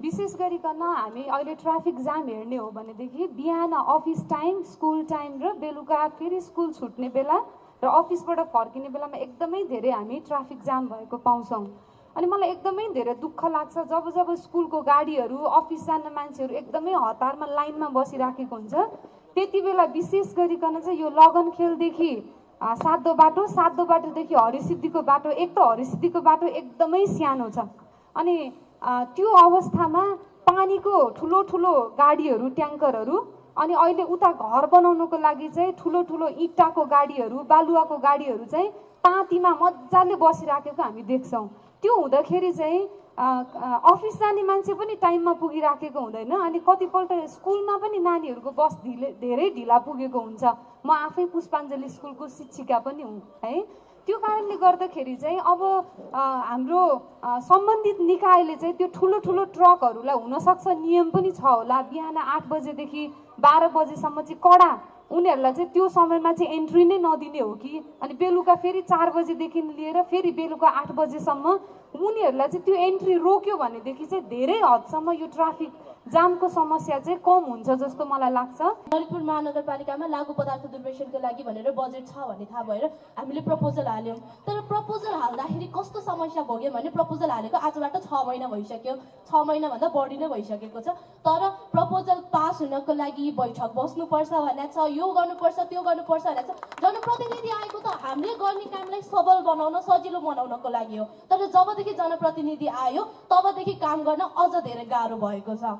विशेष गरिकन हामी अहिले ट्राफिक जाम हेर्ने हो भनेदेखि बिहान अफिस टाइम, स्कुल टाइम र बेलुका फेरि स्कुल छुट्ने बेला र अफिसबाट फर्किने बेलामा एकदमै धेरै हामी ट्राफिक जाम भएको पाउँछौँ। अनि मलाई एकदमै धेरै दुःख लाग्छ जब जब स्कुलको गाडीहरू, अफिस जाने मान्छेहरू एकदमै हतारमा लाइनमा बसिराखेको हुन्छ, त्यति बेला विशेष गरिकन चाहिँ यो लगनखेलदेखि सातो बाटो, सातो बाटोदेखि हरिसिद्धिको बाटो, एक त हरिसिद्धिको बाटो एकदमै सानो छ अनि त्यो अवस्थामा पानीको ठुलो ठुलो गाडीहरू, ट्याङ्करहरू अनि अहिले उता घर बनाउनको लागि चाहिँ ठुलो ठुलो इँटाको गाडीहरू, बालुवाको गाडीहरू चाहिँ पाँतीमा मजाले बसिराखेको हामी देख्छौँ। त्यो हुँदाखेरि चाहिँ अफिस जाने मान्छे पनि टाइममा पुगिराखेको हुँदैन अनि कतिपल्ट स्कुलमा पनि नानीहरूको बस धेरै ढिला पुगेको हुन्छ। म आफै पुष्पाञ्जली स्कुलको शिक्षिका पनि हुँ है। त्यो कारणले गर्दाखेरि चाहिँ अब हाम्रो सम्बन्धित निकायले चाहिँ त्यो ठुलो ठुलो ट्रकहरूलाई हुनसक्छ नियम पनि छ होला, बिहान 8 बजेदेखि 12 बजेसम्म चाहिँ कडा उनीहरूलाई चाहिँ त्यो समयमा चाहिँ एन्ट्री नै नदिने हो कि अनि बेलुका फेरि 4 बजेदेखि लिएर फेरि बेलुका 8 बजेसम्म उनीहरूलाई चाहिँ त्यो एन्ट्री रोक्यो भनेदेखि चाहिँ धेरै हदसम्म यो ट्राफिक जामको समस्या चाहिँ कम हुन्छ जस्तो मलाई लाग्छ। ललितपुर महानगरपालिकामा लागु पदार्थ दुर्व्यसनको लागि भनेर बजेट छ भन्ने थाहा भएर हामीले प्रपोजल हाल्यौँ। तर प्रपोजल हाल्दाखेरि कस्तो समस्या भोग्यो भने प्रपोजल हालेको आजबाट 6 महिना भइसक्यो, 6 महिनाभन्दा बढी नै भइसकेको छ। तर प्रपोजल पास हुनको लागि बैठक बस्नुपर्छ भनेको छ, यो गर्नुपर्छ, त्यो गर्नुपर्छ भनेको छ। जनप्रतिनिधि आएको त हामीले गर्ने कामलाई सबल बनाउन, सजिलो बनाउनको लागि हो। तर जबदेखि जनप्रतिनिधि आयो तबदेखि काम गर्न अझ धेरै गाह्रो भएको छ।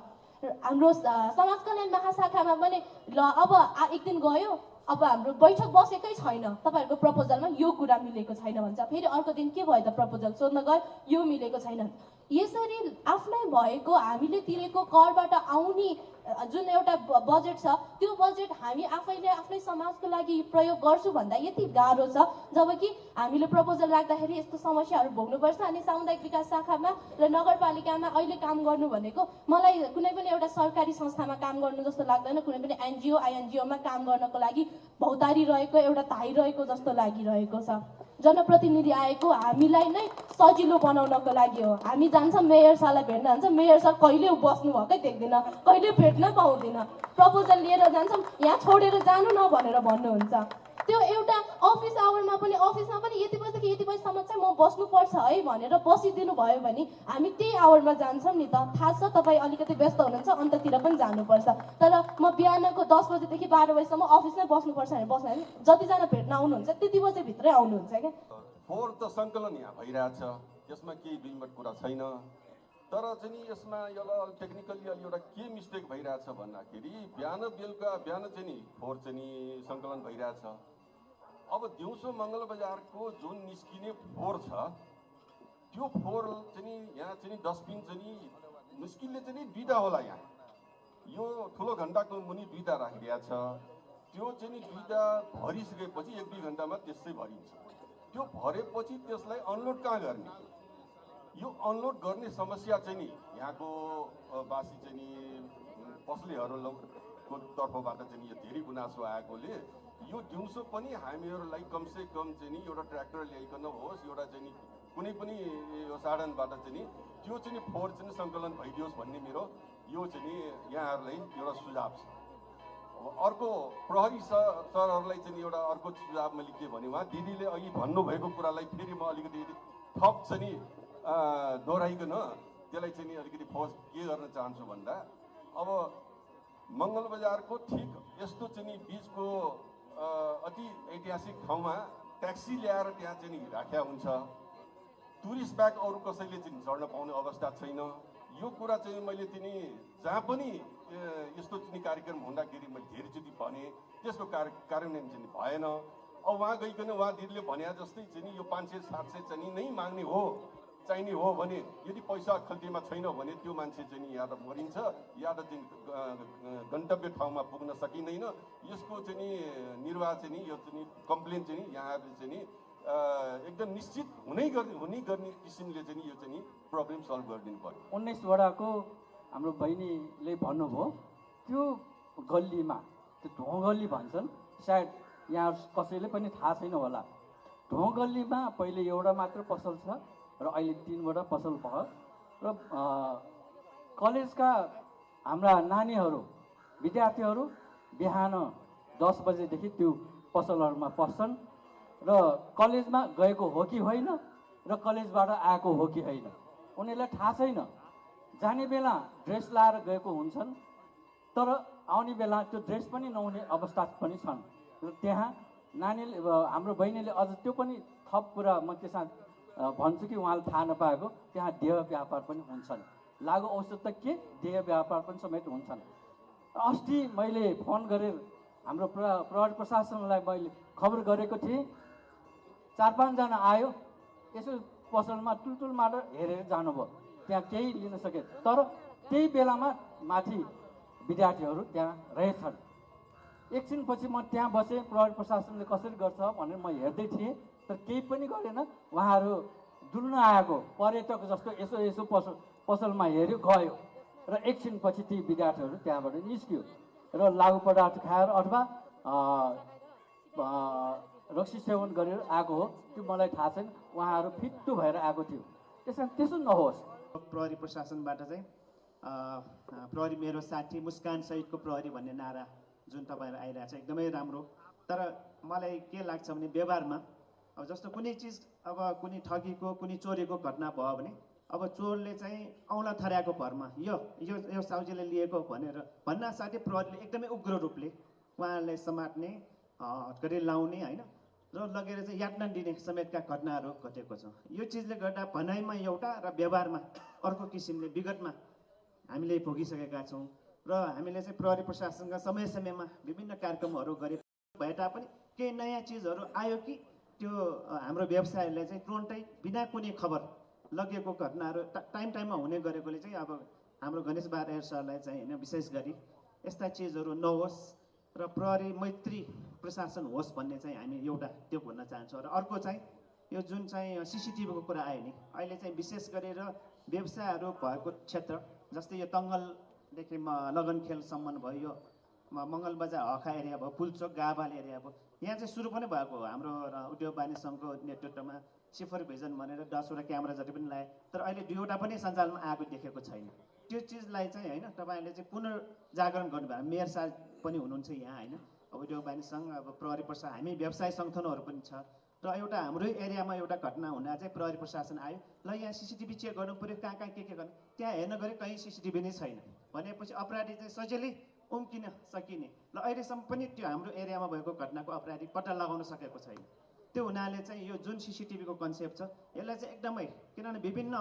हाम्रो समाज कल्याण महाशाखामा पनि ल अब एक दिन गयो, अब हाम्रो बैठक बसेकै छैन, तपाईँहरूको प्रपोजलमा यो कुरा मिलेको छैन भन्छ। फेरि अर्को दिन के भयो त प्रपोजल सोध्न गयो, यो मिलेको छैन। यसरी आफ्नै भएको हामीले तिरेको करबाट आउने जुन एउटा बजेट छ त्यो बजेट हामी आफैले आफ्नै समाजको लागि प्रयोग गर्छु भन्दा यति गाह्रो छ। जबकि हामीले प्रपोजल राख्दाखेरि यस्तो समस्याहरू भोग्नुपर्छ। अनि सामुदायिक विकास शाखामा र नगरपालिकामा अहिले काम गर्नु भनेको मलाई कुनै पनि एउटा सरकारी संस्थामा काम गर्नु जस्तो लाग्दैन, कुनै पनि एनजिओ आइएनजिओमा काम गर्नको लागि भौतारी रहेको, एउटा धाइ रहेको जस्तो लागिरहेको छ। जनप्रतिनिधि आएको हामीलाई नै सजिलो बनाउनको लागि हो। हामी जान्छौँ मेयर सरलाई भेट्न जान्छौँ, मेयर सर कहिले बस्नु भएकै देख्दैन, कहिले भेट्न पाउँदैन। प्रपोजल लिएर जान्छौँ, यहाँ छोडेर जानु न भनेर भन्नुहुन्छ। त्यो एउटा अफिस आवरमा पनि अफिसमा पनि यति बजेदेखि यति बजीसम्म चाहिँ म बस्नुपर्छ है भनेर बसिदिनु भयो भने हामी त्यही आवरमा जान्छौँ नि त। थाहा छ तपाईँ अलिकति व्यस्त हुनुहुन्छ, अन्ततिर पनि जानुपर्छ। तर म बिहानको 10 बजेदेखि 12 बजीसम्म अफिसमै बस्नुपर्छ भनेर बस्नु होइन, जतिजना भेट्न आउनुहुन्छ त्यति बजेभित्रै आउनुहुन्छ क्या। फोहोर त सङ्कलन यहाँ भइरहेछ, यसमा केही दुईमत कुरा छैन। तर चाहिँ यसमा यसलाई टेक्निकली अलि एउटा के मिस्टेक भइरहेछ भन्दाखेरि बिहान बेलुका बिहान चाहिँ नि फोहोर चाहिँ नि सङ्कलन भइरहेछ। अब दिउँसो मङ्गल बजारको जुन निस्किने फोहोर छ त्यो फोहोर चाहिँ नि यहाँ चाहिँ नि डस्टबिन चाहिँ नि मुस्किलले चाहिँ नि 2टा होला। यहाँ यो ठुलो घन्टाको मुनि 2टा राखिदिएको छ। त्यो चाहिँ नि 2टा भरिसकेपछि 1-2 घन्टामा त्यसै भरिन्छ। त्यो भरेपछि त्यसलाई अनलोड कहाँ गर्ने? यो अनलोड गर्ने समस्या चाहिँ नि यहाँको वासी चाहिँ नि पसलेहरूको तर्फबाट चाहिँ नि यो धेरै गुनासो आएकोले यो दिउँसो पनि हामीहरूलाई कमसे कम चाहिँ नि एउटा ट्र्याक्टर ल्याइकन होस्, एउटा चाहिँ नि कुनै पनि यो साधनबाट चाहिँ नि त्यो चाहिँ नि फोहोर चाहिँ सङ्कलन भइदियोस् भन्ने मेरो यो चाहिँ नि यहाँहरूलाई एउटा सुझाव छ। अर्को प्रहरी सरहरूलाई चाहिँ एउटा अर्को सुझाव मैले के भने उहाँ दिदीले अघि भन्नुभएको कुरालाई फेरि म अलिकति थप चाहिँ नि दोहोऱ्याइकन त्यसलाई चाहिँ नि अलिकति फोर्स के गर्न चाहन्छु भन्दा अब मङ्गल बजारको ठिक यस्तो चाहिँ नि बिचको अति ऐतिहासिक ठाउँमा ट्याक्सी ल्याएर त्यहाँ चाहिँ नि राख्या हुन्छ। टुरिस्ट ब्याग अरू कसैले चाहिँ चढ्न पाउने अवस्था छैन। यो कुरा चाहिँ मैले तिनी जहाँ पनि यस्तो चाहिँ कार्यक्रम हुँदाखेरि मैले धेरैचोटि भने त्यसको कार्यान्वयन चाहिँ भएन। अब उहाँ गइकन उहाँ दिदीले भने जस्तै चाहिँ नि यो 500-700 चाहिँ नै माग्ने हो, चाहिने हो भने यदि पैसा खल्तीमा छैन भने त्यो मान्छे चाहिँ नि या त मरिन्छ या त चाहिँ गन्तव्य ठाउँमा पुग्न सकिँदैन। यसको चाहिँ नि निर्वाह चाहिँ नि यो चाहिँ नि कम्प्लेन चाहिँ नि यहाँहरूले चाहिँ नि एकदम निश्चित हुने गर्ने किसिमले चाहिँ नि यो चाहिँ नि प्रब्लम सल्भ गरिदिनु पर्यो। 19 वडाको हाम्रो बहिनीले भन्नुभयो त्यो गल्लीमा, त्यो ढोङ गल्ली भन्छन्, सायद यहाँ कसैले पनि थाहा छैन होला। ढोङ गल्लीमा पहिले एउटा मात्र पसल छ र अहिले 3वटा पसल भयो र कलेजका हाम्रा नानीहरू विद्यार्थीहरू बिहान 10 बजेदेखि त्यो पसलहरूमा पस्छन् र कलेजमा गएको हो कि होइन र कलेजबाट आएको हो कि होइन उनीहरूलाई थाहा छैन। जाने बेला ड्रेस लाएर गएको हुन्छन् तर आउने बेला त्यो ड्रेस पनि नहुने अवस्था पनि छन् र त्यहाँ नानीले हाम्रो बहिनीले अझ त्यो पनि थप कुरा म त्यसमा भन्छु कि उहाँले थाहा नपाएको त्यहाँ देह व्यापार पनि हुन्छन्। लागु औषध त के देह व्यापार पनि समेत हुन्छन्। अस्ति मैले फोन गरेर हाम्रो प्रहरी प्रशासनलाई मैले खबर गरेको थिएँ। 4-5 जना आयो यसो पसलमा टुलटुलबाट हेरेर जानुभयो, त्यहाँ केही लिन सके। तर त्यही बेलामा माथि विद्यार्थीहरू त्यहाँ रहेछन्। एकछिनपछि म त्यहाँ बसेँ, प्रहरी प्रशासनले कसरी गर्छ भनेर म हेर्दै थिएँ तर केही पनि गरेन। उहाँहरू डुल्न आएको पर्यटक जस्तो यसो यसो पसलमा हेऱ्यो गयो र एकछिनपछि ती विद्यार्थीहरू त्यहाँबाट निस्कियो र लागु पदार्थ खाएर अथवा रक्सी सेवन गरेर आएको हो त्यो मलाई थाहा छैन। उहाँहरू फिट्टु भएर आएको थियो। त्यसो नहोस्। प्रहरी प्रशासनबाट चाहिँ प्रहरी मेरो साथी मुस्कान सहितको प्रहरी भन्ने नारा जुन तपाईँहरू आइरहेको छ एकदमै राम्रो। तर मलाई के लाग्छ भने व्यवहारमा अब जस्तो कुनै चिज अब कुनै ठगीको कुनै चोरीको घटना भयो भने अब चोरले चाहिँ औँला थर्याएको भरमा यो साउजीले लिएको भनेर भन्न साथै प्रहरीले एकदमै उग्र रूपले उहाँहरूलाई समात्ने हटकडी लाउने होइन र लगेर चाहिँ यातना दिने समेतका घटनाहरू घटेको छ। यो चिजले गर्दा भनाइमा एउटा र व्यवहारमा अर्को किसिमले विगतमा हामीले भोगिसकेका छौँ र हामीले चाहिँ प्रहरी प्रशासनका समय समयमा विभिन्न कार्यक्रमहरू गरे भए तापनि केही नयाँ चिजहरू आयो कि त्यो हाम्रो व्यवसायीहरूलाई चाहिँ तुरन्तै बिना कुनै खबर लगेको घटनाहरू टाइममा हुने गरेकोले चाहिँ अब हाम्रो गणेश बारेर सरलाई चाहिँ होइन विशेष गरी यस्ता चिजहरू नहोस् र प्रहरी मैत्री प्रशासन होस् भन्ने चाहिँ हामी एउटा त्यो भन्न चाहन्छौँ। र अर्को चाहिँ यो जुन चाहिँ सिसिटिभीको कुरा आयो नि अहिले चाहिँ विशेष गरेर व्यवसायहरू भएको क्षेत्र जस्तै यो तङ्गलदेखि लगनखेलसम्म भयो, यो मङ्गल बजार हखा एरिया भयो, पुल्चोक गाभाल एरिया भयो, यहाँ चाहिँ सुरु पनि भएको हो। हाम्रो उद्योग वाणिज्य सङ्घको नेतृत्वमा सुपरभिजन भनेर 10वटा क्यामेरा जति पनि लगाए तर अहिले 2वटा पनि सञ्चालनमा आएको देखेको छैन। त्यो चिजलाई चाहिँ होइन तपाईँहरूले चाहिँ पुनर्जागरण गर्नुभयो। मेयर साहब पनि हुनुहुन्छ यहाँ होइन, उद्योग वाणिज्य सङ्घ अब प्रहरी प्रशासन हामी व्यवसाय सङ्गठनहरू पनि छ र एउटा हाम्रो एरियामा एउटा घटना हुँदा चाहिँ प्रहरी प्रशासन आयो ल यहाँ सिसिटिभी चेक गर्नु पऱ्यो कहाँ के गर्नु, त्यहाँ हेर्न गयो कहीँ सिसिटिभी नै छैन भनेपछि अपराधी चाहिँ सजिलै उम्किन सकिने ल अहिलेसम्म पनि त्यो हाम्रो एरियामा भएको घटनाको अपराधी पत्ता लगाउन सकेको छैन। त्यो हुनाले चाहिँ यो जुन सिसिटिभीको कन्सेप्ट छ यसलाई चाहिँ एकदमै किनभने विभिन्न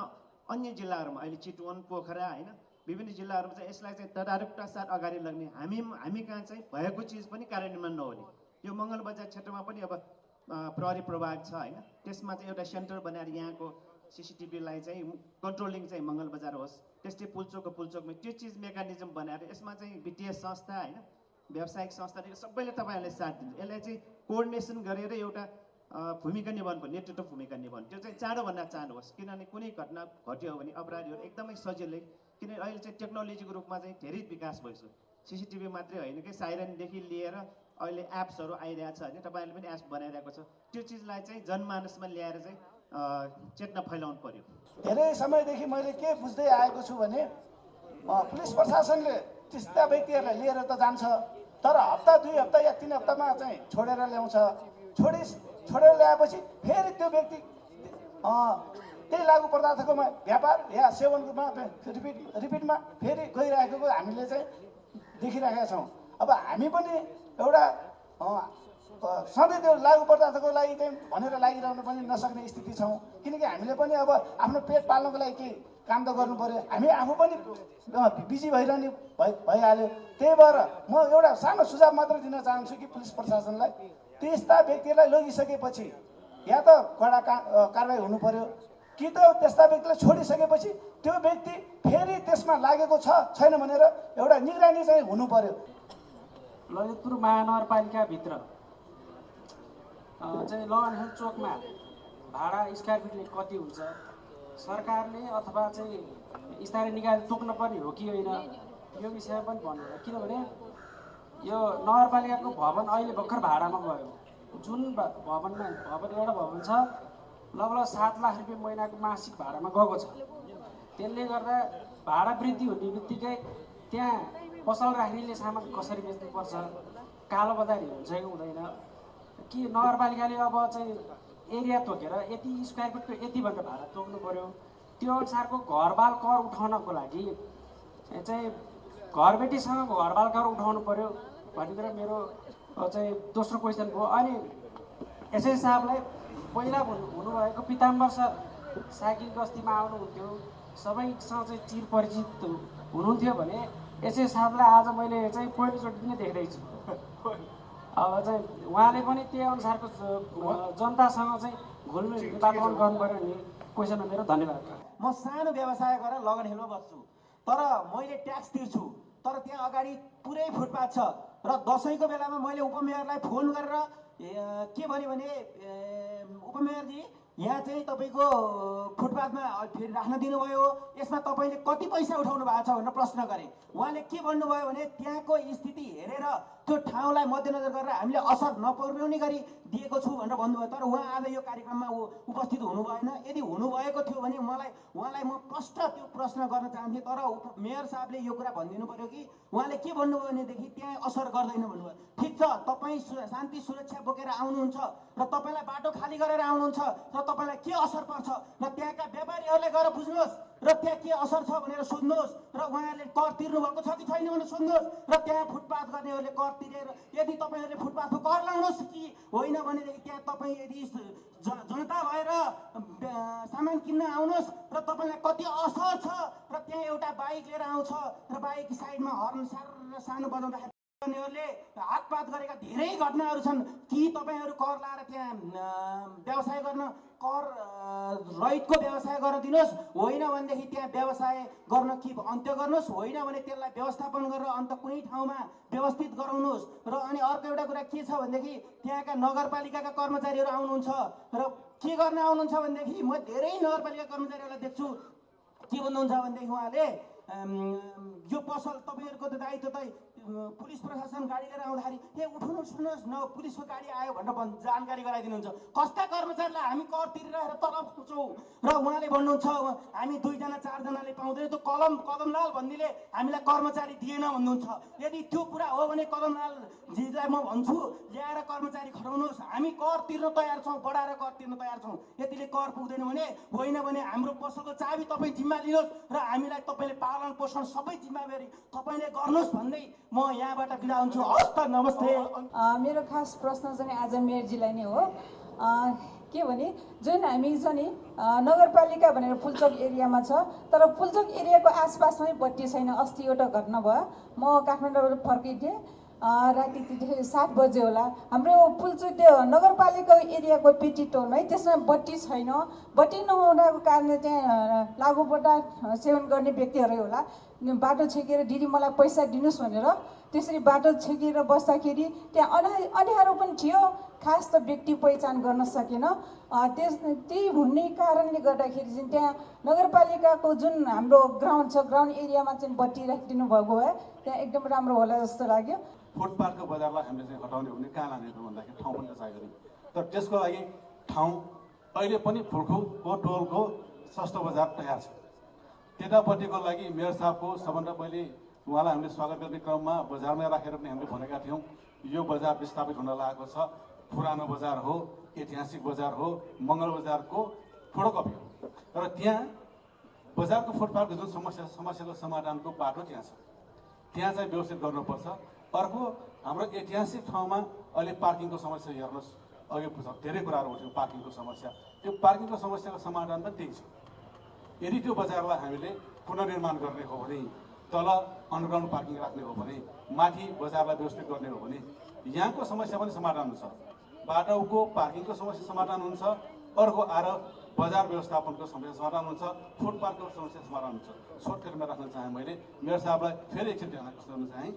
अन्य जिल्लाहरूमा अहिले चितवन पोखरा होइन विभिन्न जिल्लाहरूमा चाहिँ यसलाई चाहिँ तदारुकता साथ अगाडि लग्ने हामी कहाँ चाहिँ भएको चिज पनि कार्यान्वयन नहुने यो मङ्गल बजार क्षेत्रमा पनि अब प्रहरी प्रभाग छ होइन त्यसमा चाहिँ एउटा सेन्टर बनाएर यहाँको सिसिटिभीलाई चाहिँ कन्ट्रोलिङ चाहिँ मङ्गल बजार होस्, त्यस्तै पुल्चोकमा त्यो चिज मेकानिजम बनाएर यसमा चाहिँ वित्तीय संस्था होइन व्यावसायिक संस्थादेखि सबैले तपाईँहरूले साथ दिन्छ। यसलाई चाहिँ कोअर्डिनेसन गरेर एउटा भूमिका निभाउनु पर्यो, नेतृत्व भूमिका निभाउनु त्यो चाहिँ चाँडोभन्दा चाँडो होस् किनभने कुनै घटना घट्यो भने अपराधीहरू एकदमै सजिलै किनभने अहिले चाहिँ टेक्नोलोजीको रूपमा चाहिँ धेरै विकास भइसक्यो। सिसिटिभी मात्रै होइन कि साइरनदेखि लिएर अहिले एप्सहरू आइरहेको छ होइन तपाईँहरूले पनि एप्स बनाइरहेको छ त्यो चिजलाई चाहिँ जनमानसमा ल्याएर चाहिँ चेतना फैलाउनु पर्यो। धेरै समयदेखि मैले के बुझ्दै आएको छु भने पुलिस प्रशासनले त्यस्ता व्यक्तिहरूलाई लिएर त जान्छ तर हप्ता 2 हप्ता या 3 हप्तामा चाहिँ छोडेर ल्याउँछ। छोडेर ल्याएपछि फेरि त्यो व्यक्ति त्यही लागु पदार्थको व्यापार या सेवनमा रिपिटमा फेरि गइरहेको हामीले चाहिँ देखिरहेका छौँ। अब हामी पनि एउटा सधैँ त्यो लागु पदार्थको लागि चाहिँ भनेर लागिरहनु पनि नसक्ने स्थिति छौँ किनकि हामीले पनि अब आफ्नो पेट पाल्नको लागि केही काम त गर्नु पर्यो। हामी आफू पनि बिजी भइरहने भइहाल्यो। त्यही भएर म एउटा सानो सुझाव मात्र दिन चाहन्छु कि पुलिस प्रशासनलाई त्यस्ता व्यक्तिलाई लगिसकेपछि या त कडा कारवाही हुनु पर्यो कि त त्यस्ता व्यक्तिलाई छोडिसकेपछि त्यो व्यक्ति फेरि त्यसमा लागेको छ छैन भनेर एउटा निगरानी चाहिँ हुनु पर्यो। ललितपुर महानगरपालिकाभित्र चाहिँ लगनखेल चोकमा भाडा स्क्वायर फिटले कति हुन्छ सरकारले अथवा चाहिँ स्थानीय निकायले तोक्नुपर्ने हो कि होइन यो विषयमा पनि भन्नु। किनभने यो नगरपालिकाको भवन अहिले भर्खर भाडामा गयो। जुन भवन एउटा भवन छ लगभग 7 लाख रुपियाँ महिनाको मासिक भाडामा गएको छ। त्यसले गर्दा भाडा वृद्धि हुने बित्तिकै त्यहाँ पसल राख्नेले सामान कसरी बेच्नुपर्छ, कालो बजारी हुन्छ कि हुँदैन, कि नगरपालिकाले अब चाहिँ एरिया तोकेर यति स्क्वायर फिटको यति भनेर भाडा तोक्नु पर्यो, त्यो अनुसारको घरबाल कर उठाउनको लागि चाहिँ घरबेटीसँग घरबाल कर उठाउनु पर्यो भन्ने कुरा मेरो चाहिँ दोस्रो क्वेसन भयो। अनि एसएस साहबलाई पहिला हुनुभएको पिताम्बर सर साइकल गस्तीमा आउनुहुन्थ्यो, सबैसँग चाहिँ चिर परिचित हुनुहुन्थ्यो भने एसएस साहबलाई आज मैले चाहिँ पहिलोचोटि नै देख्दैछु। अब चाहिँ उहाँले पनि त्यही अनुसारको जनतासँग चाहिँ घुलमिल वातावरण गर्नु पऱ्यो भन्ने क्वेसन हो मेरो। धन्यवाद। म सानो व्यवसाय गरेर लगन हिलमा बस्छु, तर मैले ट्याक्स तिर्छु, तर त्यहाँ अगाडि पुरै फुटपाथ छ र दसैँको बेलामा मैले उपमेयरलाई फोन गरेर के भन्यो भने उपमेयरजी यहाँ चाहिँ तपाईँको फुटपाथमा फेरि राख्न दिनुभयो, यसमा तपाईँले कति पैसा उठाउनु भएको छ भनेर प्रश्न गरेँ। उहाँले के भन्नुभयो भने त्यहाँको स्थिति हेरेर त्यो ठाउँलाई मध्यनजर गरेर हामीले असर नपुर्याउने गरी दिएको छु भनेर भन्नुभयो। तर उहाँ आज यो कार्यक्रममा उपस्थित हुनु भएन। यदि हुनुभएको थियो भने उहाँलाई म प्रष्ट त्यो प्रश्न गर्न चाहन्थेँ, तर मेयर साहबले यो कुरा भनिदिनु पर्यो कि उहाँले के भन्नुभयो भनेदेखि त्यहाँ असर गर्दैन भन्नुभयो। ठिक छ, तपाईँ शान्ति सुरक्षा बोकेर आउनुहुन्छ र तपाईँलाई बाटो खाली गरेर आउनुहुन्छ र तपाईँलाई के असर पर्छ र त्यहाँका व्यापारीहरूले गएर बुझ्नुहोस् र त्यहाँ के असर छ भनेर सोध्नुहोस् र उहाँहरूले कर तिर्नु भएको छ कि छैन भनेर सोध्नुहोस् र त्यहाँ फुटपाथ गर्नेहरूले कर तिरेर यदि तपाईँहरूले फुटपाथको कर लाउनुहोस् कि होइन भनेदेखि त्यहाँ तपाईँ यदि जनता भएर सामान किन्न आउनुहोस् र तपाईँलाई कति असर छ र त्यहाँ एउटा बाइक लिएर आउँछ र बाइक साइडमा हर्न सानो बजाउँदाखेरि उनीहरूले हातपात गरेका धेरै घटनाहरू छन्। कि तपाईँहरू कर लाएर त्यहाँ व्यवसाय गर्न कर रहितको व्यवसाय गर्न दिनुहोस्, होइन भनेदेखि त्यहाँ व्यवसाय गर्न कि अन्त्य गर्नुहोस्, होइन भने त्यसलाई व्यवस्थापन गरेर अन्त कुनै ठाउँमा व्यवस्थित गराउनुहोस्। र अनि अर्को एउटा कुरा के छ भनेदेखि त्यहाँका नगरपालिकाका कर्मचारीहरू आउनुहुन्छ र के गर्न आउनुहुन्छ भनेदेखि म धेरै नगरपालिका कर्मचारीहरूलाई देख्छु के भन्नुहुन्छ भनेदेखि उहाँले यो पसल तपाईँहरूको त दायित्व त पुलिस प्रशासन गाडी लिएर आउँदाखेरि ए उठ्नुहोस् सुन्नुहोस् न पुलिसको गाडी आयो भनेर जानकारी गराइदिनुहुन्छ। कस्ता कर्मचारीलाई हामी कर तिरेर तलब खुवाउँछौँ र उहाँले भन्नुहुन्छ हामी 2 जना 4 जनाले पाउँदैन, त्यो कदमलाल भन्नेले हामीलाई कर्मचारी दिएन भन्नुहुन्छ। यदि त्यो कुरा हो भने कदमलालजीलाई म भन्छु ल्याएर कर्मचारी खटाउनुहोस्, हामी कर तिर्न तयार छौँ, बढाएर कर तिर्न तयार छौँ। यतिले कर पुग्दैन भने होइन भने हाम्रो पसलको चाबी तपाईँ जिम्मा लिनुहोस् र हामीलाई तपाईँले पालन पोषण सबै जिम्मेवारी तपाईँले गर्नुहोस् भन्दै म यहाँबाट बिदा हुन्छु। हस् त, नमस्ते। मेरो खास प्रश्न चाहिँ आज मेयरजीलाई नै हो। के भने जुन हामी चाहिँ नगरपालिका भनेर पुल्चोक एरियामा छ, तर पुल्चोक एरियाको आसपासमै बत्ती छैन। अस्ति एउटा घटना भयो, म काठमाडौँबाट फर्किन्थेँ राति 7 बजे होला। हाम्रो पुल्चोक त्यो नगरपालिका एरियाको पेटी टोलमै त्यसमा बत्ती छैन। बत्ती नहुनको कारणले त्यहाँ लागुपट्टा सेवन गर्ने व्यक्तिहरू होला बाटो छेकेर दिदी मलाई पैसा दिनुहोस् भनेर त्यसरी बाटो छेकेर बस्दाखेरि त्यहाँ अँध्यारो पनि थियो, खास त व्यक्ति पहिचान गर्न सकेन। त्यही हुने कारणले गर्दाखेरि चाहिँ त्यहाँ नगरपालिकाको जुन हाम्रो ग्राउन्ड छ, ग्राउन्ड एरियामा चाहिँ बत्ती राखिदिनु भएको भए त्यहाँ एकदम राम्रो होला जस्तो लाग्यो। फुटपाथको बजारलाई हामीले चाहिँ हटाउने हो भने कहाँ लाने त भन्दाखेरि ठाउँ पनि त चाहियो, तर त्यसको लागि ठाउँ अहिले पनि फुर्खुको टोलको सस्तो बजार तयार छ। त्यतापट्टिको लागि मेयर साहबको सबभन्दा पहिले उहाँलाई हामीले स्वागत गर्ने क्रममा बजारमै राखेर पनि हामीले भनेका थियौँ यो बजार विस्थापित हुन लागेको छ, पुरानो बजार हो, ऐतिहासिक बजार हो, मङ्गल बजारको फोटोकपी हो। र त्यहाँ बजारको फुटपाथको जुन समस्याको समाधानको बाटो त्यहाँ छ, त्यहाँ चाहिँ व्यवस्थित गर्नुपर्छ। अर्को हाम्रो ऐतिहासिक ठाउँमा अहिले पार्किङको समस्या हेर्नुहोस्, अघि धेरै कुराहरू उठ्यो पार्किङको समस्या, त्यो पार्किङको समस्याको समाधान पनि त्यही छ। यदि त्यो बजारलाई हामीले पुनर्निर्माण गर्ने हो भने, तल अन्डरग्राउन्ड पार्किङ राख्ने हो भने, माथि बजारलाई व्यवस्थित गर्ने हो भने यहाँको समस्या पनि समाधान हुन्छ, बाटोको पार्किङको समस्या समाधान हुन्छ, अर्को आएर बजार व्यवस्थापनको समस्या समाधान हुन्छ, फुटपाथको समस्या समाधान हुन्छ। सर्टकटमा राख्न चाहेँ मैले मेयर साहबलाई फेरि एकछिन ध्यान आकर्षण गर्न चाहेँ।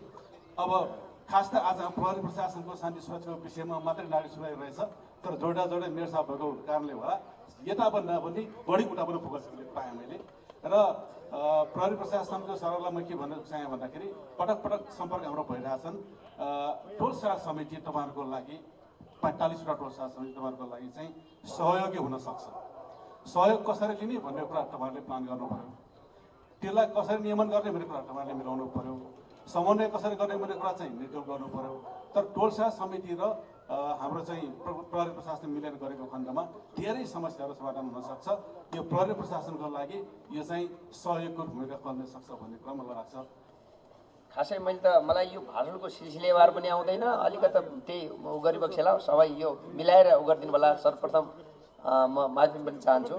अब खास त आज प्रहरी प्रशासनको शान्ति सुरक्षाको विषयमा मात्रै नागरिक सुनाइरहेछ, तर जोडा मेयर साहब भएको कारणले होला यताभन्दा पनि बढी उता पनि फोकस पाएँ मैले। र प्रहरी प्रशासनको सरलाई म के भन्न चाहेँ भन्दाखेरि पटक पटक सम्पर्क हाम्रो भइरहेछन्। टोल सेवा समिति तपाईँहरूको लागि 45वटा टोल सेवा समिति तपाईँहरूको लागि चाहिँ सहयोगी हुन सक्छ। सहयोग कसरी लिने भन्ने कुरा तपाईँहरूले प्लान गर्नु पऱ्यो। त्यसलाई कसरी नियमन गर्ने भन्ने कुरा तपाईँहरूले मिलाउनु पर्यो, समन्वय कसरी गर्ने भन्ने कुरा चाहिँ निर्देश गर्नु पर्यो। तर टोल सेवा समिति र हाम्रो चाहिँ प्रहरी प्रशासन मिलेर गरेको खण्डमा धेरै समस्याहरू समाधान हुन सक्छ। यो प्रहरी प्रशासनको लागि यो चाहिँ सहयोगको भूमिका खेल्न सक्छ भन्ने कुरा मलाई लाग्छ। खासै मलाई यो भाषणको सिलसिलेवार पनि आउँदैन, अलिकति त्यही उ गरिबक्सेला सबै यो मिलाएर उ गरिदिनु होला। सर्वप्रथम म माफी पनि चाहन्छु।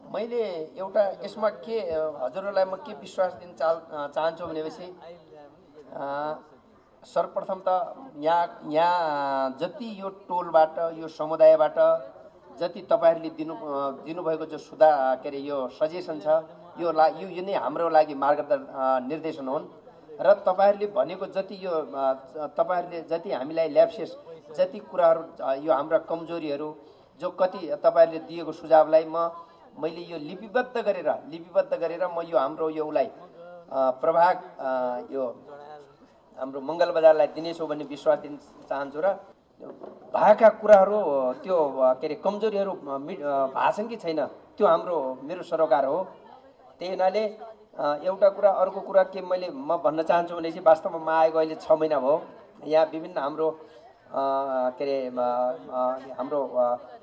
मैले एउटा यसमा के हजुरहरूलाई म के विश्वास दिन चाहन्छु भनेपछि सर्वप्रथम त यहाँ जति यो टोलबाट यो समुदायबाट जति तपाईँहरूले दिनुभएको जो सुधार के अरे यो सजेसन छ यो नै हाम्रो लागि निर्देशन हुन्। र तपाईँहरूले भनेको जति यो तपाईँहरूले जति हामीलाई ल्याप्सेस जति कुराहरू यो हाम्रा कमजोरीहरू जो कति तपाईँहरूले दिएको सुझावलाई मैले यो लिपिबद्ध गरेर म यो हाम्रो यो उसलाई प्रभाग यो हाम्रो मङ्गल बजारलाई दिनेछु भन्ने विश्वास दिन चाहन्छु। र भएका कुराहरू त्यो के अरे कमजोरीहरू भाछन् कि छैन त्यो मेरो सरोकार हो। त्यही हुनाले एउटा कुरा अर्को कुरा के म भन्न चाहन्छु भनेपछि वास्तवमा म आएको अहिले 6 महिना भयो। यहाँ विभिन्न हाम्रो के अरे हाम्रो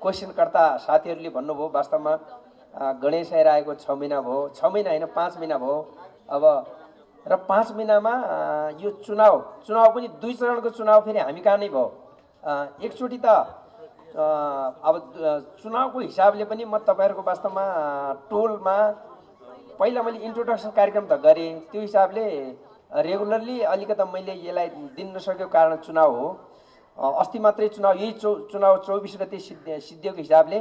क्वेसनकर्ता साथीहरूले भन्नुभयो वास्तवमा गणेश आएर आएको 6 महिना भयो, 6 महिना होइन 5 महिना भयो। अब र 5 महिनामा यो चुनाव पनि 2 चरणको चुनाव फेरि हामी कहाँ नै भयो। एकचोटि त अब चुनावको हिसाबले पनि म तपाईँहरूको वास्तवमा टोलमा पहिला मैले इन्ट्रोडक्सन कार्यक्रम त गरेँ, त्यो हिसाबले रेगुलरली अलिकति मैले यसलाई दिन नसकेको कारण चुनाव हो। अस्ति मात्रै चुनाव यही चुनाव 24 गते सिद्धिएको हिसाबले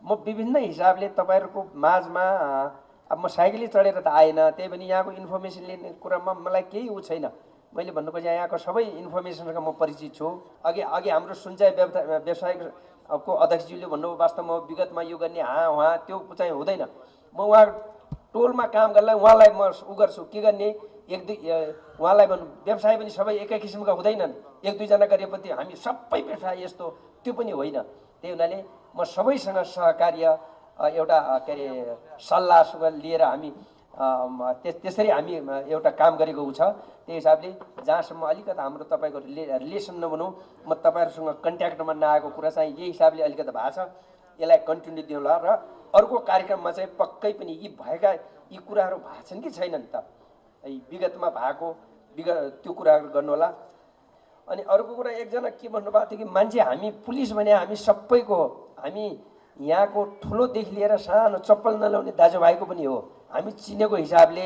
म विभिन्न हिसाबले तपाईँहरूको माझमा अब म साइकलै चढेर त आएन, त्यही भने यहाँको इन्फर्मेसन लिने कुरामा मलाई केही उ छैन। मैले भन्नु खोजेँ यहाँको सबै इन्फर्मेसनसँग म परिचित छु। अघि हाम्रो सुनचाय व्यवसायको अध्यक्षज्यूले भन्नुभयो वास्तवमा विगतमा यो गर्ने वहाँ त्यो चाहिँ हुँदैन। म उहाँ टोलमा काम गर्नलाई उहाँलाई म उ गर्छु के गर्ने उहाँलाई भन्नु व्यवसाय पनि सबै एकै किसिमका हुँदैनन्। 1-2 जना गरेपछि हामी सबै व्यवसाय यस्तो त्यो पनि होइन। त्यही हुनाले म सबैसँग सहकार्य एउटा के अरे सल्लाह लिएर हामी त्यसरी हामी एउटा काम गरेको छ। त्यही हिसाबले जहाँसम्म अलिकति हाम्रो तपाईँको रिलेसन नबनौँ, म तपाईँहरूसँग कन्ट्याक्टमा नआएको कुरा चाहिँ यही हिसाबले अलिकति भएको छ। यसलाई कन्टिन्यू दिनु होला र अर्को कार्यक्रममा चाहिँ पक्कै पनि यी कुराहरू भएछन् कि छैनन् त विगतमा भएको त्यो कुराहरू गर्नु होला। अनि अर्को कुरा एकजना के भन्नुभएको थियो कि मान्छे हामी पुलिस भने हामी सबैको हो, हामी यहाँको ठुलोदेखि लिएर सानो चप्पल नलाउने दाजुभाइको पनि हो। हामी चिनेको हिसाबले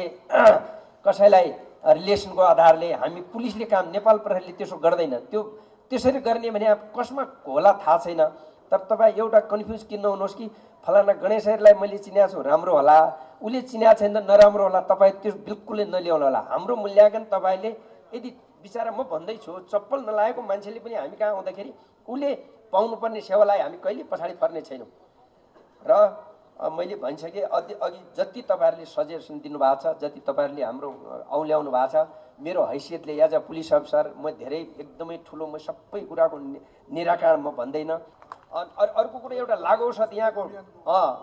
कसैलाई रिलेसनको आधारले हामी पुलिसले काम नेपाल प्रहरीले त्यसो गर्दैन। त्यसरी गर्ने भने कसमा होला थाहा छैन। तर तपाईँ एउटा कन्फ्युज किन नहुनुहोस् कि फलाना गणेशहरूलाई मैले चिनेको छु राम्रो होला, उसले चिनेको छैन त नराम्रो होला, तपाईँ त्यो बिल्कुलै नल्याउनु होला। हाम्रो मूल्याङ्कन तपाईँले यदि बिचरा म भन्दैछु चप्पल नलागेको मान्छेले पनि हामी कहाँ आउँदाखेरि उसले पाउनुपर्ने सेवालाई हामी कहिले पछाडि फर्ने छैनौँ। र मैले भनिसकेँ अघि जति तपाईँहरूले सजेसन दिनुभएको छ, जति तपाईँहरूले हाम्रो औल्याउनु भएको छ, मेरो हैसियतले एज अ पुलिस अफिसर म धेरै एकदमै ठुलो म सबै कुराको निराकरण म भन्दैन। अर्को कुरा एउटा लागु औषध यहाँको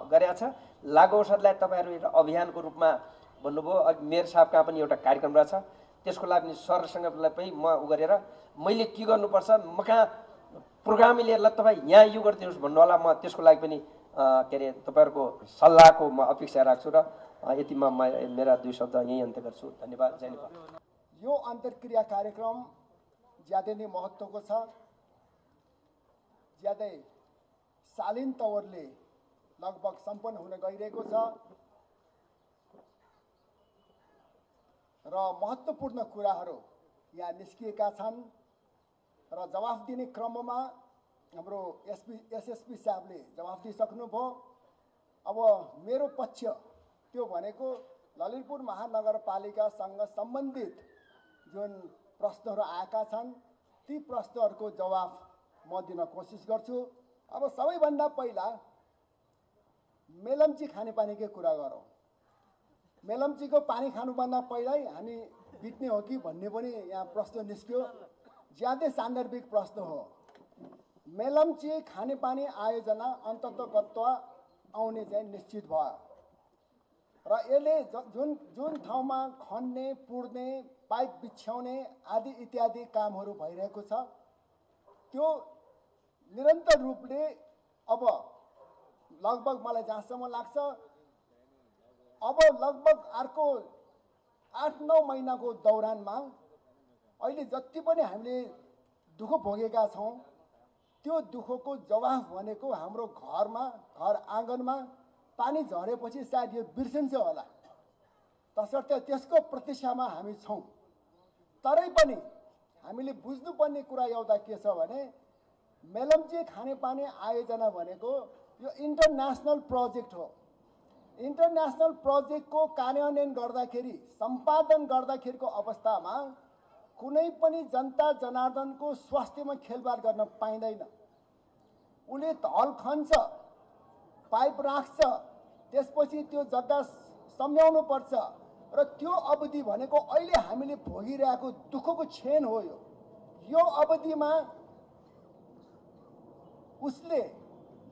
गरेको छ। लागु औषधलाई तपाईँहरू एउटा अभियानको रूपमा भन्नुभयो। मेयर साहब कहाँ पनि एउटा कार्यक्रम रहेछ, त्यसको लागि सरसँग पनि म उ गरेर मैले के गर्नुपर्छ म कहाँ प्रोग्रामै लिएर ल तपाईँ यहाँ यो गरिदिनुहोस् भन्नु होला। म त्यसको लागि पनि के अरे तपाईँहरूको सल्लाहको म अपेक्षा राख्छु। र यतिमा म मेरा 2 शब्द यहीँ अन्त्य गर्छु। धन्यवाद। जय नेपाल। यो अन्तर्क्रिया कार्यक्रम ज्यादै नै महत्त्वको छ, ज्यादै शालीन तवरले लगभग सम्पन्न हुन गइरहेको छ र महत्त्वपूर्ण कुराहरू यहाँ निस्किएका छन् र जवाफ दिने क्रममा हाम्रो एसएसपी साहबले जवाफ दिइसक्नुभयो। अब मेरो पक्ष त्यो भनेको ललितपुर महानगरपालिकासँग सम्बन्धित जुन प्रश्नहरू आएका छन् ती प्रश्नहरूको जवाफ म दिन कोसिस गर्छु। अब सबैभन्दा पहिला मेलम्ची खानेपानीकै कुरा गरौँ। मेलम्चीको पानी खानुभन्दा पहिल्यै हामी बित्ने हो कि भन्ने पनि यहाँ प्रश्न निस्क्यो। ज्यादै सान्दर्भिक प्रश्न हो। मेलम्ची खानेपानी आयोजना अन्ततगत आउने चाहिँ निश्चित भयो। र यसले जुन जुन ठाउँमा खन्ने पुर्ने पाइप बिछ्याउने आदि इत्यादि कामहरू भइरहेको छ त्यो निरन्तर रूपले अब लगभग मलाई जहाँसम्म लाग्छ अब लगभग अर्को 8-9 महिनाको दौरानमा अहिले जति पनि हामीले दुःख भोगेका छौँ त्यो दुःखको जवाफ भनेको हाम्रो घरमा घर आँगनमा पानी झरेपछि सायद यो बिर्सिन्छ होला तसर्थ त्यसको प्रतीक्षामा हामी छौँ तरै पनि हामीले बुझ्नुपर्ने कुरा एउटा के छ भने मेलम्ची खानेपानी आयोजना भनेको यो इन्टरनेसनल प्रोजेक्ट हो इन्टरनेसनल प्रोजेक्टको कार्यान्वयन गर्दाखेरि सम्पादन गर्दाखेरिको अवस्थामा कुनै पनि जनता जनार्दनको स्वास्थ्यमा खेलबाड गर्न पाइँदैन उसले हल खन्छ पाइप राख्छ त्यसपछि त्यो जग्गा सम्झाउनु पर्छ र त्यो अवधि भनेको अहिले हामीले भोगिरहेको दुःखको क्षण हो यो अवधिमा उसले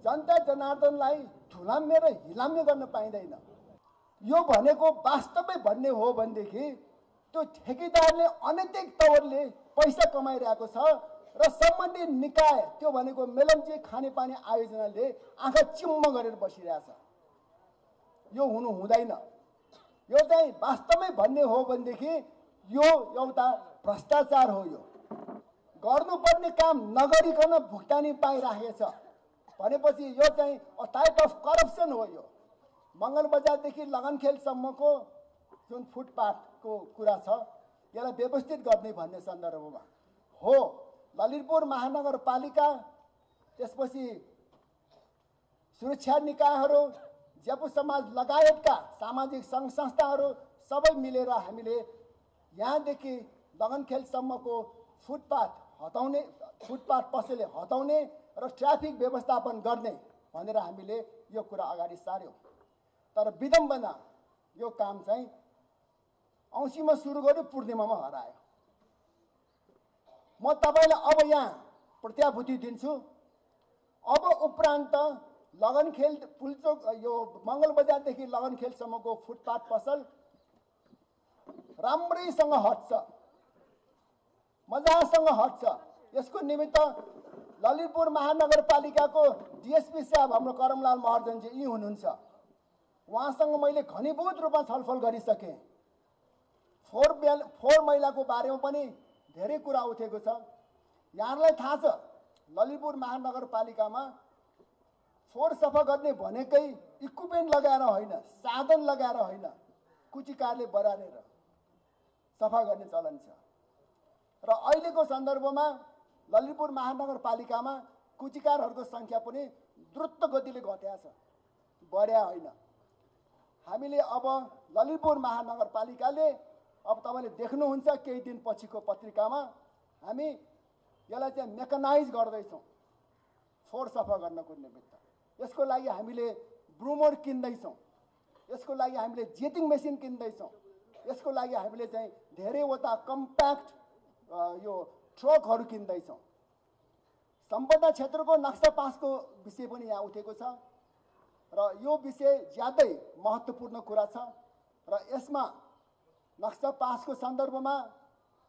जनता जनार्दनलाई ठुलाम्य र हिलाम्य गर्न पाइँदैन यो भनेको वास्तवमै भन्ने हो भनेदेखि त्यो ठेकेदारले अनैतिक तवरले पैसा कमाइरहेको छ र सम्बन्धित निकाय त्यो भनेको मेलम्ची खानेपानी आयोजनाले आँखा चिम्म गरेर बसिरहेछ यो हुनु हुँदैन यो चाहिँ वास्तवमै भन्ने हो भनेदेखि यो एउटा भ्रष्टाचार हो यो गर्नुपर्ने काम नगरिकन भुक्तानी पाइराखेछ भनेपछि यो चाहिँ अ टाइप अफ करप्सन हो यो मङ्गल बजारदेखि लगनखेलसम्मको जुन फुटपाथको कुरा छ यसलाई व्यवस्थित गर्ने भन्ने सन्दर्भमा हो ललितपुर महानगरपालिका त्यसपछि सुरक्षा निकायहरू ज्यापु समाज लगायतका सामाजिक सङ्घ संस्थाहरू सबै मिलेर हामीले यहाँदेखि लगनखेलसम्मको फुटपाथ पसले हटाउने र ट्राफिक व्यवस्थापन गर्ने भनेर हामीले यो कुरा अगाडि सार्यौँ तर विडम्बना यो काम चाहिँ औँसीमा सुरु गर्यो पूर्णिमामा हरायो म तपाईँलाई अब यहाँ प्रत्याभूति दिन्छु अब उपरान्त लगनखेल पुलचोक यो मङ्गल बजारदेखि लगनखेलसम्मको फुटपाथ पसल राम्रैसँग हट्छ मजासँग हट्छ यसको निमित्त ललितपुर महानगरपालिकाको डिएसपी साहब हाम्रो करमलाल महर्जनजी यी हुनुहुन्छ उहाँसँग मैले घनीभूत रूपमा छलफल गरिसकेँ फोहोर मैलाको बारेमा पनि धेरै कुरा उठेको छ यहाँलाई थाहा छ ललितपुर महानगरपालिकामा फोहोर सफा गर्ने भनेकै इक्विपमेन्ट लगाएर होइन साधन लगाएर होइन कुचिकारले बरारेर सफा गर्ने चलन छ र अहिलेको सन्दर्भमा ललितपुर महानगरपालिकामा कुचिकारहरूको सङ्ख्या पनि द्रुत गतिले घटेको छ बढ्या होइन हामीले अब ललितपुर महानगरपालिकाले अब तपाईँले देख्नुहुन्छ केही दिन पछिको पत्रिकामा हामी यसलाई चाहिँ मेकनाइज गर्दैछौँ फोहोर सफा गर्नको निमित्त यसको लागि हामीले ब्रुमर किन्दैछौँ यसको लागि हामीले जेटिङ मेसिन किन्दैछौँ यसको लागि हामीले चाहिँ धेरैवटा कम्प्याक्ट यो ट्रकहरू किन्दैछौँ सम्पदा क्षेत्रको नक्सा पासको विषय पनि यहाँ उठेको छ र यो विषय ज्यादै महत्त्वपूर्ण कुरा छ र यसमा नक्सा पासको सन्दर्भमा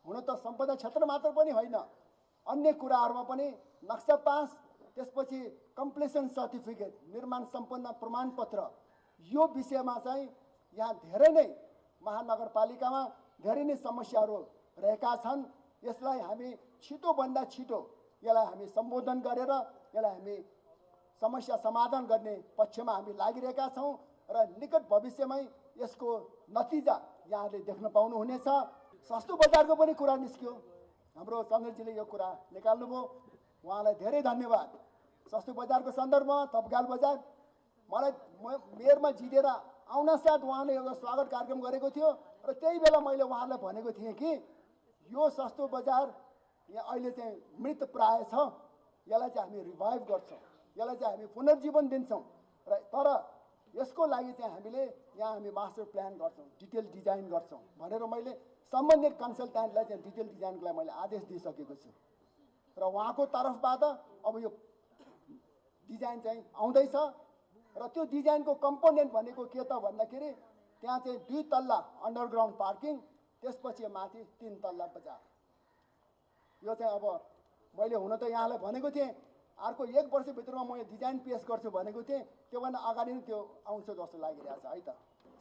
हुन त सम्पदा क्षेत्र मात्र पनि होइन अन्य कुराहरूमा पनि नक्सा पास त्यसपछि कम्प्लिसन सर्टिफिकेट निर्माण सम्पन्न प्रमाणपत्र यो विषयमा चाहिँ यहाँ धेरै नै महानगरपालिकामा धेरै नै समस्याहरू रहेका छन् यसलाई हामी छिटोभन्दा छिटो यसलाई हामी सम्बोधन गरेर यसलाई हामी समस्या समाधान गर्ने पक्षमा हामी लागिरहेका छौँ र निकट भविष्यमै यसको नतिजा यहाँले देख्न पाउनुहुनेछ सस्तो बजारको पनि कुरा निस्क्यो हाम्रो चन्द्रजीले यो कुरा निकाल्नुभयो उहाँलाई धेरै धन्यवाद सस्तो बजारको सन्दर्भमा तत्काल बजार मलाई मेयरमा जितेर आउन साथ उहाँले एउटा स्वागत कार्यक्रम गरेको थियो र त्यही बेला मैले उहाँलाई भनेको थिएँ कि यो सस्तो बजार यहाँ अहिले चाहिँ मृत प्राय छ यसलाई चाहिँ हामी रिभाइभ गर्छौँ यसलाई चाहिँ हामी पुनर्जीवन दिन्छौँ र तर यसको लागि चाहिँ हामीले यहाँ हामी मास्टर प्लान गर्छौँ डिटेल डिजाइन गर्छौँ भनेर मैले सम्बन्धित कन्सल्ट्यान्टलाई चाहिँ डिटेल डिजाइनको लागि मैले आदेश दिइसकेको छु र उहाँको तर्फबाट अब यो डिजाइन चाहिँ आउँदैछ र त्यो डिजाइनको कम्पोनेन्ट भनेको के त भन्दाखेरि त्यहाँ चाहिँ 2 तल्ला अन्डरग्राउन्ड पार्किङ, त्यसपछि माथि 3 तल्ला बजार। यो चाहिँ अब मैले हुन त यहाँलाई भनेको थिएँ अर्को 1 वर्षभित्रमा म यो डिजाइन पेस गर्छु भनेको थिएँ, त्योभन्दा अगाडि नै त्यो आउँछ जस्तो लागिरहेछ है त।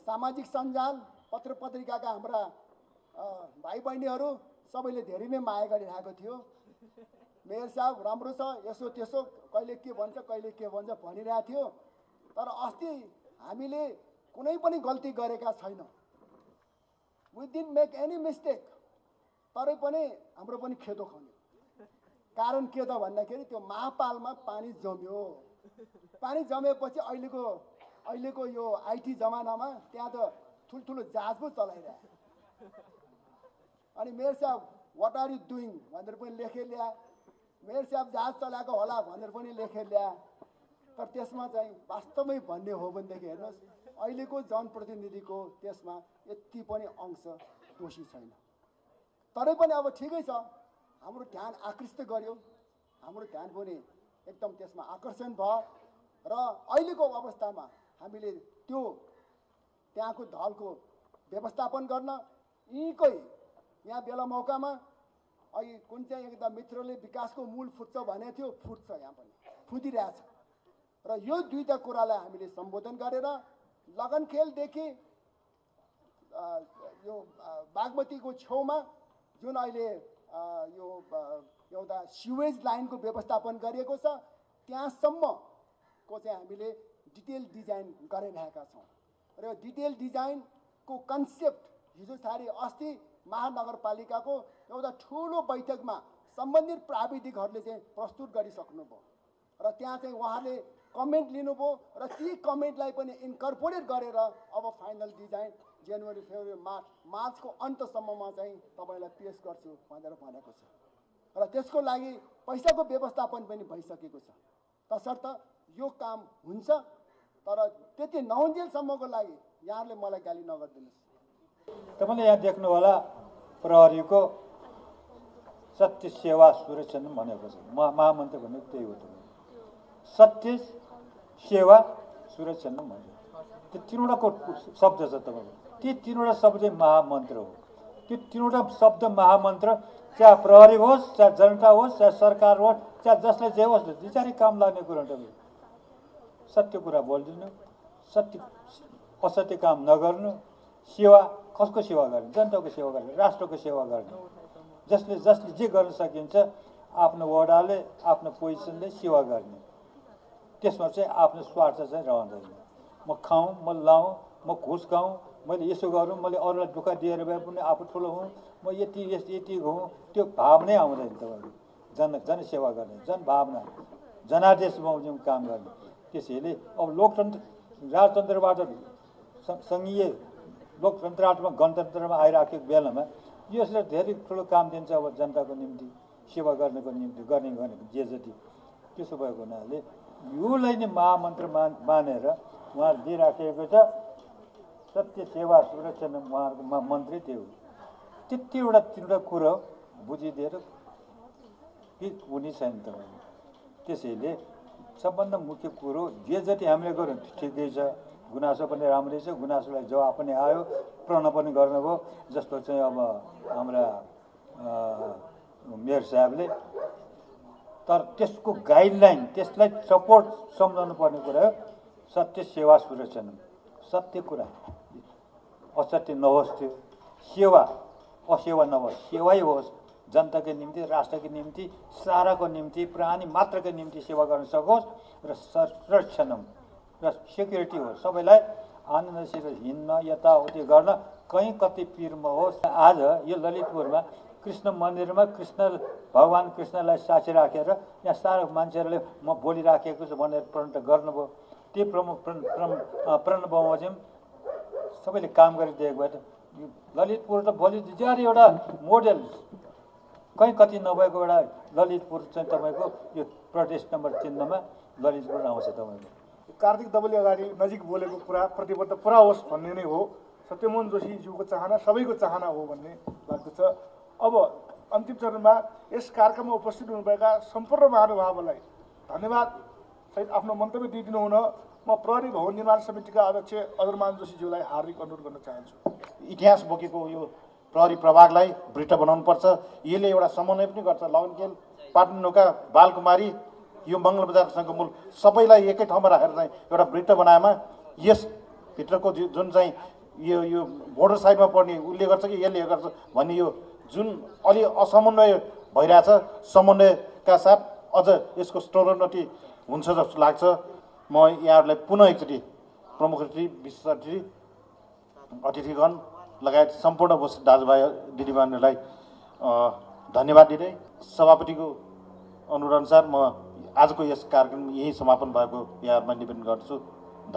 सामाजिक सञ्जाल पत्र पत्रिकाका हाम्रा भाइ बहिनीहरू सबैले धेरै नै माया गरिरहेको थियो। मेयर साहब राम्रो छ, यसो त्यसो कहिले के भन्छ भनिरहेको थियो। तर अस्ति हामीले कुनै पनि गल्ती गरेका छैनौँ, we didn't make any mistake. तरै पनि हाम्रो पनि खेदो खन्यो। कारण के त भन्दाखेरि त्यो महापालमा पानी जम्यो। पानी जमेपछि अहिलेको यो आइटी जमानामा त्यहाँ त ठुल्ठुलो जहाज पो चलाइरहे। अनि मेयर साहब वाट आर यु डुइङ भनेर पनि लेखेर ल्या, मेयर साहब जहाज चलाएको होला भनेर पनि लेखेर ल्या। तर त्यसमा चाहिँ वास्तवमै भन्ने हो भनेदेखि हेर्नुहोस् अहिलेको जनप्रतिनिधिको त्यसमा यति पनि अंश दोषी छैन। तरै पनि अब ठिकै छ, हाम्रो ध्यान आकृष्ट गर्यो, हाम्रो ध्यान पनि एकदम त्यसमा आकर्षण भयो र अहिलेको अवस्थामा हामीले त्यो त्यहाँको ढलको व्यवस्थापन गर्न यहीँकै यहाँ बेला मौकामा अहिले कुन चाहिँ एकदम मित्रले विकासको मूल फुट्छ भनेको थियो, फुट्छ यहाँ पनि फुटिरहेछ। र यो दुईटा कुरालाई हामीले सम्बोधन गरेर लगनखेलदेखि यो बागमतीको छेउमा जुन अहिले यो एउटा सिवेज लाइनको व्यवस्थापन गरिएको छ त्यहाँसम्मको चाहिँ हामीले डिटेल डिजाइन गरिरहेका छौँ। र यो डिटेल डिजाइनको कन्सेप्ट हिजो सारी अस्ति महानगरपालिकाको एउटा ठुलो बैठकमा सम्बन्धित प्राविधिकहरूले चाहिँ प्रस्तुत गरिसक्नुभयो र त्यहाँ चाहिँ उहाँले कमेन्ट लिनुभयो र ती कमेन्टलाई पनि इन्कर्पोरेट गरेर अब फाइनल डिजाइन जनवरी फेब्रुअरी मार्चको अन्तसम्ममा चाहिँ तपाईँलाई पेस गर्छु भनेर भनेको छ। र त्यसको लागि पैसाको व्यवस्थापन पनि भइसकेको छ। तसर्थ यो काम हुन्छ, तर त्यति नहुन्जेलसम्मको लागि यहाँले मलाई गाली नगरिदिनुहोस्। तपाईँले यहाँ देख्नु होला प्रहरीको सत्य सेवा सुरक्षा भनेको छ, महामन्त्री भनेको त्यही हो। सत्य सेवा सुरक्षा भनेको त्यो 3वटाको शब्द छ तपाईँको, ती 3वटा शब्द चाहिँ महामन्त्र हो। त्यो 3वटा शब्द महामन्त्र चाहे प्रहरी होस्, चाहे जनता होस्, चाहे सरकार होस्, चाहे जसलाई जे होस्, बिचारी काम लाग्ने कुरा हो। सत्य कुरा बोलिदिनु, सत्य असत्य काम नगर्नु, सेवा कसको सेवा गर्ने? जनताको सेवा गर्ने, राष्ट्रको सेवा गर्ने। जसले जे गर्न सकिन्छ आफ्नो वडाले आफ्नो पोजिसनले सेवा गर्ने। त्यसमा चाहिँ आफ्नो स्वार्थ चाहिँ रहँदैन। म खाऊँ, म लाऊँ, म घुस खाऊँ, मैले यसो गरौँ, मैले अरूलाई दुःख दिएर भए पनि आफू ठुलो हुँ, म यति हुँ, त्यो भावनै आउँदैन तपाईँको। जनसेवा गर्ने, जनभावना, जनादेश बमोजिम काम गर्ने। त्यसैले अब लोकतन्त्र राजतन्त्रबाट सङ्घीय लोकतन्त्रबाट गणतन्त्रमा आइराखेको बेलामा यसले धेरै ठुलो काम दिन्छ अब जनताको निम्ति सेवा गर्नको निम्ति गर्ने जे जति। त्यसो भएको हुनाले योलाई नै महामन्त्र मानेर उहाँ दिइराखेको छ। सत्य सेवा सुरक्षा उहाँहरूको मन्त्री त्यो हो। त्यतिवटा 3वटा कुरो बुझिदिएर के हुने छैन तपाईँले। त्यसैले सबभन्दा मुख्य कुरो जे जति हामीले गऱ्यौँ ठिकै छ, गुनासो पनि राम्रै छ, गुनासोलाई जवाब पनि आयो, प्रण पनि गर्नुभयो जस्तो चाहिँ अब हाम्रा मेयर साहबले। तर त्यसको गाइडलाइन, त्यसलाई सपोर्ट सम्झाउनु पर्ने कुरा हो सत्य सेवा सुरक्षा। सत्य कुरा असत्य नहोस्, त्यो सेवा असेवा नहोस्, सेवै होस्। जनताको निम्ति, राष्ट्रको निम्ति, साराको निम्ति, प्राणी मात्रको निम्ति सेवा गर्न सकोस् र संरक्षण र सेक्युरिटी होस्। सबैलाई आनन्दसित हिँड्न यताउति गर्न, कहीँ कति पिरमा होस्। आज यो ललितपुरमा कृष्ण मन्दिरमा भगवान् कृष्णलाई साक्षी राखेर यहाँ सारा मान्छेहरूले म बोलिराखेको छु भनेर प्रण गर्नुभयो। त्यो प्रण बमोजिम सबैले काम गरिदिएको भए ललितपुर त भोलि बिचारी एउटा मोडेल कहीँ कति नभएको एउटा ललितपुर चाहिँ तपाईँको यो प्रदेश नम्बर 3 ललितपुर आउँछ। तपाईँको कार्तिक दबले अगाडि नजिक बोलेको कुरा प्रतिबद्ध पुरा होस् भन्ने नै हो। सत्यमोहन जोशीज्यूको चाहना सबैको चाहना हो भन्ने लाग्दछ। अब अन्तिम चरणमा यस कार्यक्रममा उपस्थित हुनुभएका सम्पूर्ण महानुभावलाई धन्यवाद सहित आफ्नो मन्तव्य दिइदिनु हुन म प्रहरी भवन निर्माण समितिका अध्यक्ष अदरमान जोशीज्यूलाई हार्दिक अनुरोध गर्न चाहन्छु। इतिहास बोकेको यो प्रहरी प्रभागलाई वृत्त बनाउनुपर्छ। यसले एउटा समन्वय पनि गर्छ। लगनखेल, पाटनौका, बालकुमारी, यो मङ्गलबजार सङ्घमूल सबैलाई एकै ठाउँमा राखेर चाहिँ एउटा वृत्त बनाएमा यसभित्रको जुन चाहिँ यो बोर्डर साइडमा पर्ने उसले गर्छ कि यसले गर्छ भन्ने यो जुन अलि असमन्वय भइरहेछ, समन्वयका साथ अझ यसको स्तरोन्नति हुन्छ जस्तो लाग्छ। म यहाँहरूलाई पुनः एकचोटि प्रमुख अतिथि, विशेष अतिथि, अतिथिगण लगायत सम्पूर्ण उपस्थित दाजुभाइ दिदीबहिनीहरूलाई धन्यवाद दिँदै सभापतिको अनुरोधअनुसार म आजको यस कार्यक्रम यही समापन भएको यहाँहरूमा निवेदन गर्छु।